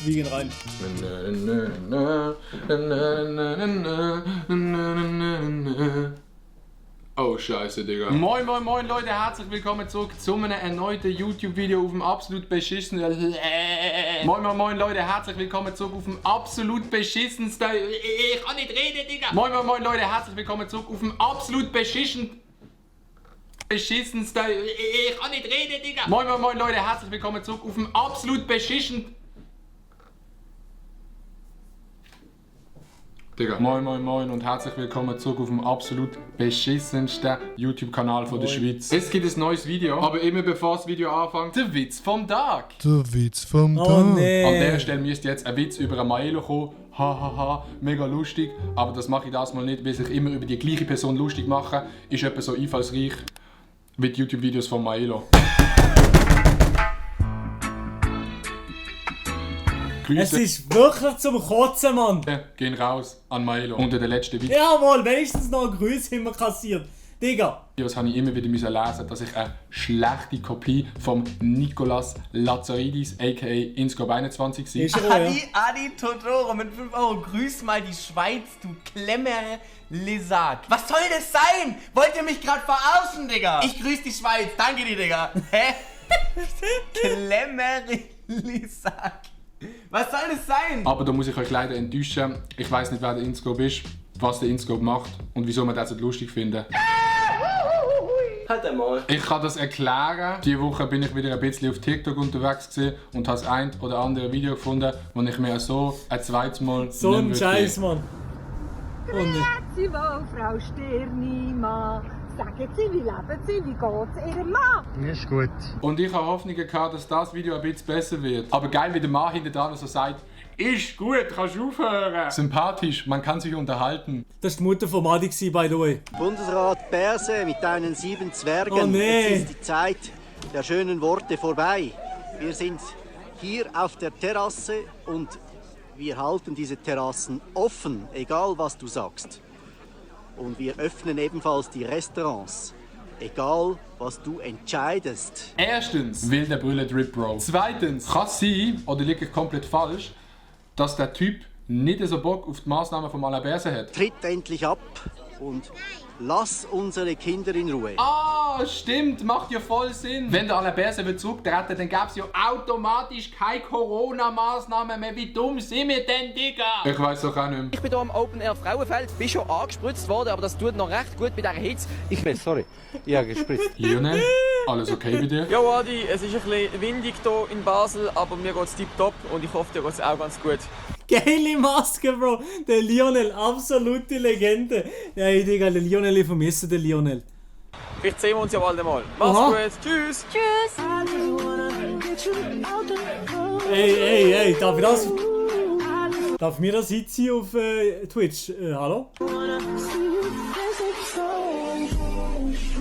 wir gehen rein. Oh Scheiße, Digga. Moin moin moin Leute, herzlich willkommen zurück zu einem erneuten YouTube-Video auf dem absolut beschissenen... Moin moin moin Leute, herzlich willkommen zurück auf dem absolut beschissensten... Ich kann nicht reden, Digga. Moin moin moin Leute, herzlich willkommen zurück auf dem absolut beschissensten... Ich kann nicht reden, Digga. Moin moin moin Leute, herzlich willkommen zurück auf dem absolut beschissensten... Digga. Moin moin moin und herzlich willkommen zurück auf dem absolut beschissensten YouTube-Kanal von der Schweiz. Es gibt ein neues Video, aber immer bevor das Video anfängt, der Witz vom Tag. Der Witz vom Tag. Oh nee. An dieser Stelle müsste jetzt ein Witz über ein Maelo kommen. Hahaha, mega lustig. Aber das mache ich das mal nicht, weil sich immer über die gleiche Person lustig machen. Ist etwa so einfallsreich wie die YouTube-Videos von Maelo. Es Grüße ist wirklich zum Kotzen, Mann. gehen raus an Maelo. Unter den letzten Videos Jawohl, wenigstens noch ein Grüß immer kassiert. Digga. habe ich immer wieder lesen, dass ich eine schlechte Kopie vom Nicolas Lazaridis aka Inscope21 sehe. Ist er, ja? Adi Totoro mit 5 Euro. Grüß mal die Schweiz, du Klemmer Lesag. Was soll das sein? Wollt ihr mich gerade verarschen, Digga? Ich grüß die Schweiz. Danke dir, Digga. Hä? Klemmer Lesag. Was soll das sein? Aber da muss ich euch leider enttäuschen. Ich weiß nicht, wer der Inscope ist, was der Inscope macht und wieso man das so lustig findet. Halt einmal. Ich kann das erklären. Diese Woche bin ich wieder ein bisschen auf TikTok unterwegs gewesen und habe das ein oder andere Video gefunden, wo ich mir so ein zweites Mal So ein nicht mehr Scheiß, geben. Mann. Und Sie wohl, Frau Stirnimann. Sagen Sie, wie leben Sie, wie geht's Ihrem Mann? Ist gut. Und ich habe Hoffnungen gehabt, dass das Video ein bisschen besser wird. Aber geil, wie der Mann hinter dran so sagt, ist gut, kannst du aufhören. Sympathisch, man kann sich unterhalten. das war die Mutter von Madi, by the way. Bundesrat Berse mit deinen 7 Zwergen. Oh nee. Jetzt ist die Zeit der schönen Worte vorbei. Wir sind hier auf der Terrasse und wir halten diese Terrassen offen, egal was du sagst. Und wir öffnen ebenfalls die Restaurants, egal was du entscheidest. Erstens will der Brille Drip Bro. Zweitens kann es sein, oder liege ich komplett falsch, dass der Typ nicht so Bock auf die Massnahmen von Alain Berset hat. Tritt endlich ab und lass unsere Kinder in Ruhe. Ah, stimmt, macht ja voll Sinn. Wenn der Alain Berset will zurücktreten, dann gäbe es ja automatisch keine Corona-Massnahmen mehr. Wie dumm sind wir denn, Digga? Ich weiß doch auch nicht mehr. Ich bin hier am Open Air Frauenfeld, bin schon angespritzt worden, aber das tut noch recht gut bei dieser Hitze. Ich bin sorry, ich habe gespritzt. Lionel, alles okay bei dir? Ja, Adi, es ist ein bisschen windig hier in Basel, aber mir geht es tipptopp und ich hoffe, dir geht es auch ganz gut. Geile Maske, Bro. Der Lionel, absolute Legende. Ja, Digga, der Lionel, ich vermisse den Lionel. Vielleicht sehen wir uns ja bald einmal. Mach's Aha. gut, tschüss! Ey, darf ich das? Darf mir das jetzt hier auf Twitch? Hallo?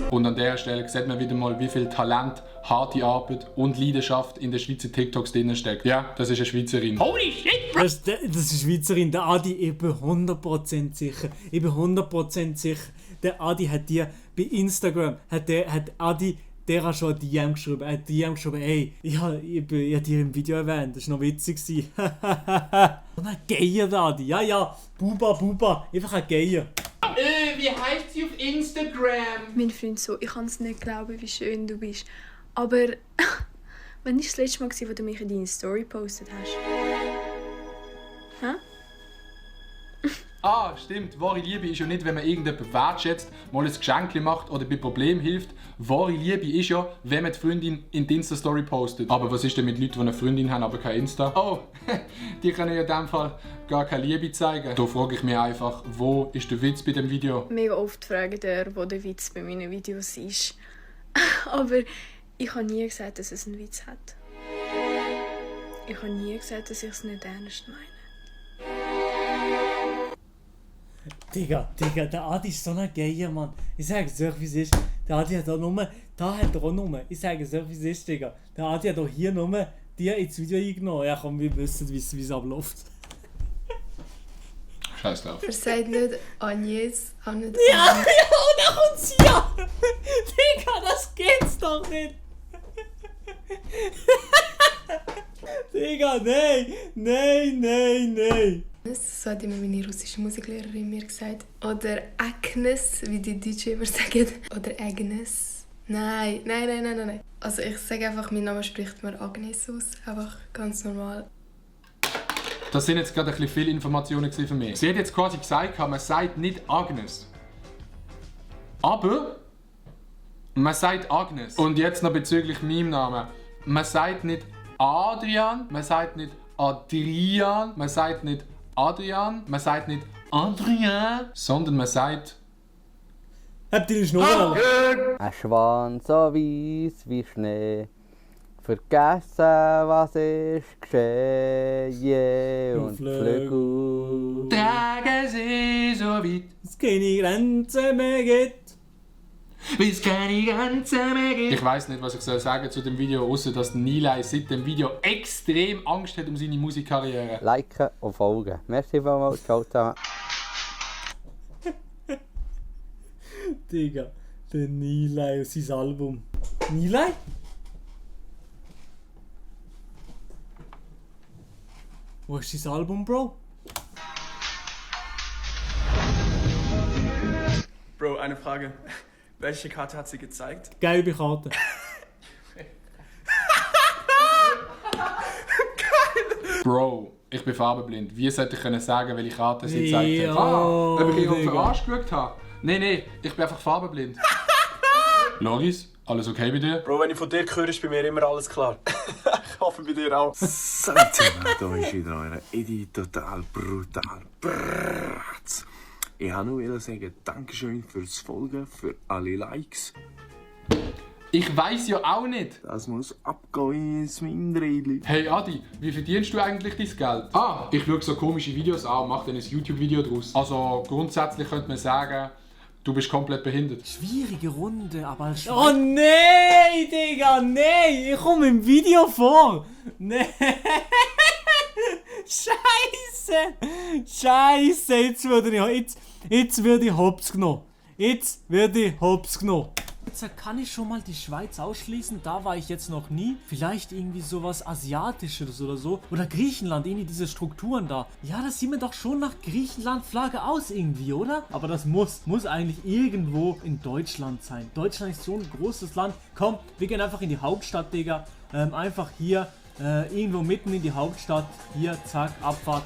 Und an dieser Stelle sieht man wieder mal, wie viel Talent, harte Arbeit und Leidenschaft in den Schweizer TikToks drin steckt. Ja, das ist eine Schweizerin. Holy shit! Das ist eine Schweizerin, der Adi, ich bin 100% sicher. Ich bin 100% sicher. Der Adi hat dir bei Instagram, hat Adi der schon ein DM geschrieben. Er hat DM geschrieben, ey, ich hab dir im Video erwähnt, das war noch witzig. So ein Geier, der Adi. Ja, Buba, einfach ein Geier. Wie heißt sie auf Instagram? Mein Freund so, ich kann es nicht glauben, wie schön du bist. Aber wann war das letzte Mal, wo du mich in deine Story gepostet hast? Hä? Ah, stimmt. Wahre Liebe ist ja nicht, wenn man irgendjemanden wertschätzt, mal ein Geschenk macht oder bei Problemen hilft. Wahre Liebe ist ja, wenn man die Freundin in die Insta-Story postet. Aber was ist denn mit Leuten, die eine Freundin haben, aber kein Insta? Oh, die können ja in dem Fall gar keine Liebe zeigen. Da frage ich mich einfach, wo ist der Witz bei dem Video? Mega oft fragt er, wo der Witz bei meinen Videos ist. Aber ich habe nie gesagt, dass es einen Witz hat. Ich habe nie gesagt, dass ich es nicht ernst meine. Digga, der Adi ist so ein Geier, Mann. Ich sage es euch, wie es ist. Der Adi hat auch nur, ich sage es euch, wie es ist, Digga. Der Adi hat auch hier nur die ins Video eingenommen. Ja komm, wir wissen, wie es abläuft. Scheiß drauf. Er sagt nicht Agnes, auch nicht Ja, und dann kommt's ja! Digga, das geht's doch nicht! Digga, Nein. So hat immer meine russische Musiklehrerin mir gesagt. Oder Agnes, wie die Deutschen immer sagen. Oder Agnes. Nein. Also ich sage einfach, mein Name spricht mir Agnes aus. Einfach ganz normal. Das sind jetzt gerade ein bisschen viele Informationen für mich. Sie hat jetzt quasi gesagt, man sagt nicht Agnes. Aber man sagt Agnes. Und jetzt noch bezüglich meinem Namen. Man sagt nicht Adrian, man sagt nicht Adrian, man sagt nicht Adrian, man sagt nicht Adrian, sondern man sagt... Habt ihr die Schnurren? Ein Schwan so weiss wie Schnee. Vergessen, was ist geschehen. Und Flügel. Tage sind so weit, Es keine Grenzen mehr gibt. bis keine Grenzen mehr gibt. Ich weiss nicht, was ich soll sagen zu dem Video, außer dass Nilay seit dem Video extrem Angst hat um seine Musikkarriere. Liken und folgen. Merci vielmals. Ciao zusammen. Digga, der Nilay und sein Album. Nilay? Wo ist dein Album, Bro? Bro, eine Frage. Welche Karte hat sie gezeigt? Gelbe Karte. Bro, ich bin farbenblind. Wie sollte ich können sagen, welche Karte sie gezeigt hat? Ja, Ob ich irgendwo Digga. verarscht geschaut habe? Nein, ich bin einfach farbenblind. Loris, alles okay bei dir? Bro, wenn ich von dir höre, ist bei mir immer alles klar. Ich hoffe bei dir auch. Salut zusammen, da ist wieder euer Edi, total brutal Bratz. Ich wollte nur sagen, Dankeschön fürs Folgen, für alle Likes. Ich weiss ja auch nicht. Das muss abgehen ins Mindrädli. Hey Adi, wie verdienst du eigentlich dein Geld? Ich schaue so komische Videos an und mache dann ein YouTube-Video daraus. Also grundsätzlich könnte man sagen, du bist komplett behindert. Schwierige Runde, aber... Oh nein, Digga, nein! Ich komme im Video vor! Nein! Scheiße! Jetzt werde ich hops genommen. Jetzt kann ich schon mal die Schweiz ausschließen, da war ich jetzt noch nie. Vielleicht irgendwie sowas Asiatisches oder so. Oder Griechenland, irgendwie diese Strukturen da. Ja, das sieht mir doch schon nach Griechenland-Flagge aus irgendwie, oder? Aber das muss eigentlich irgendwo in Deutschland sein. Deutschland ist so ein großes Land. Komm, wir gehen einfach in die Hauptstadt, Digga. Einfach hier, irgendwo mitten in die Hauptstadt. Hier, zack, Abfahrt.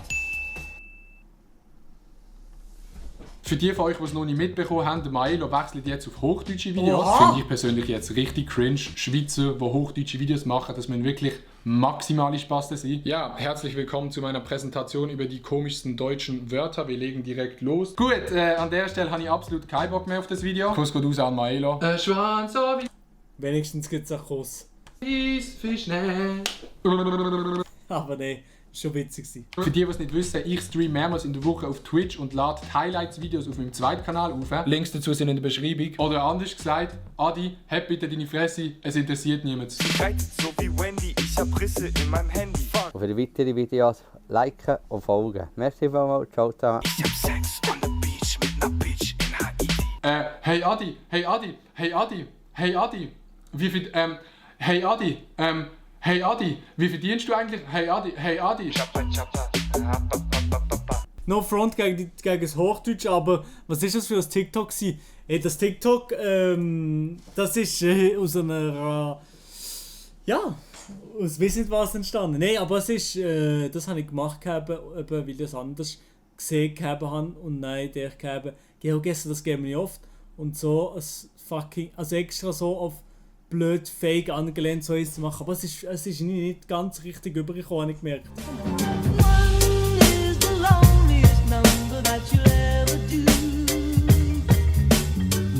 Für die von euch, die es noch nicht mitbekommen haben, der Maelo wechselt jetzt auf hochdeutsche Videos. Oha. Finde ich persönlich jetzt richtig cringe. Schweizer, die hochdeutsche Videos machen, dass man wirklich maximale Spaß sein. Ja, herzlich willkommen zu meiner Präsentation über die komischsten deutschen Wörter. Wir legen direkt los. Gut, an der Stelle habe ich absolut keinen Bock mehr auf das Video. Kuss geht raus an Maelo. Schwan so wie Wenigstens gibt es einen Kuss. Fisch schnell. Aber nee, schon witzig gewesen. Für die, die es nicht wissen, ich streame mehrmals in der Woche auf Twitch und lade Highlights-Videos auf meinem zweiten Kanal auf. Links dazu sind in der Beschreibung. Oder anders gesagt, Adi, halt bitte deine Fresse, es interessiert niemand. So wie Wendy, ich hab Risse in meinem Handy. Und für die weiteren Videos liken und folgen. Merci vielmals. Ciao zusammen. Ich hab Sex on the beach mit ner Bitch in Haiti. Hey Adi, wie verdienst du eigentlich? Hey Adi. No front gegen das Hochdeutsch, aber was ist das für ein TikTok gewesen? Das TikTok, das ist aus einer, aus weiss nicht was entstanden. Nein, aber es ist, das habe ich gemacht, weil ich das anders gesehen habe und nein, der ich habe, GeoGuessr, das geben wir nicht oft. Und so also extra so auf blöd, fake angelehnt so ist zu machen. Aber es ist nicht ganz richtig übergekommen, habe ich gemerkt.